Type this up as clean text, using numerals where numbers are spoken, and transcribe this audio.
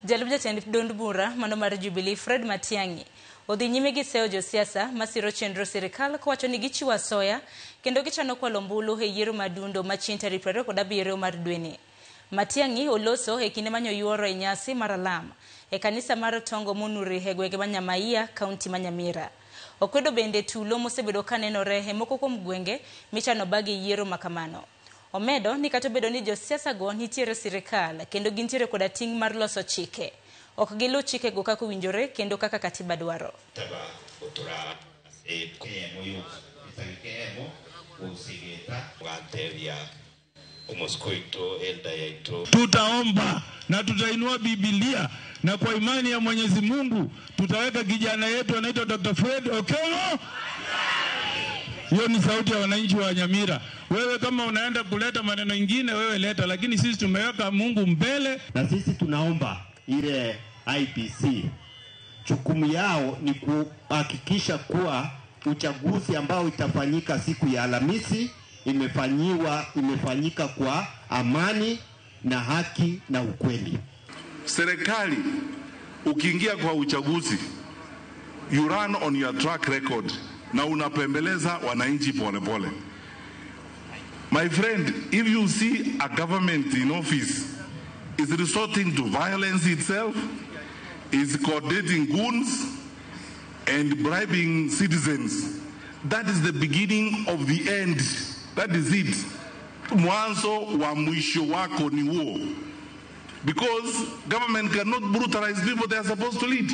Jalup jatend duond bura mano mar Jubilee Fred Matiang'i odhi nyime gi seyo josiasa masiro chenro sirikal kowacho ni gichiwo asoya kendo gichano kwalo ombulu e yiero madundo ma chieng' tarik 27 mar dweni. Matiang'i oloso e kinde manyo yuoro e nyasi mar alam e kanisa mar Tongo Munuri e gwenge ma Nyamaiya, kaunti ma Nyamira. Okwedo bende tulo mosebedo kanenore e moko kuom gwenge michano bagi yiero makamano. Omedo ni kata obedo ni josiasa go nitiere sirikal kendo gintiere koda ting' mar loso chike, ok giluw chikego kaka owinjore kendo kaka katiba dwaro. Tutaomba na tutainua Biblia na kwa imani ya Mwenyezi Mungu tutaweka kijana yetu anaitwa Dr. Fred Okengo. Hiyo ni sauti ya wananchi wa Nyamira. Wewe kama unaenda kuleta maneno ingine, wewe leta, lakini sisi tumeweka Mungu mbele. Na sisi tunaomba ile IEBC jukumu yao ni kuhakikisha kuwa uchaguzi ambao itafanyika siku ya Alhamisi imefanyika kwa amani na haki na ukweli. Serikali ukiingia kwa uchaguzi, you run on your track record na unapembeleza wananchi pole pole. My friend, if you see a government in office is resorting to violence itself, is coordinating goons and bribing citizens, that is the beginning of the end. That is it. Mwanzo wa mwisho wako ni huo. Because government cannot brutalize people they are supposed to lead.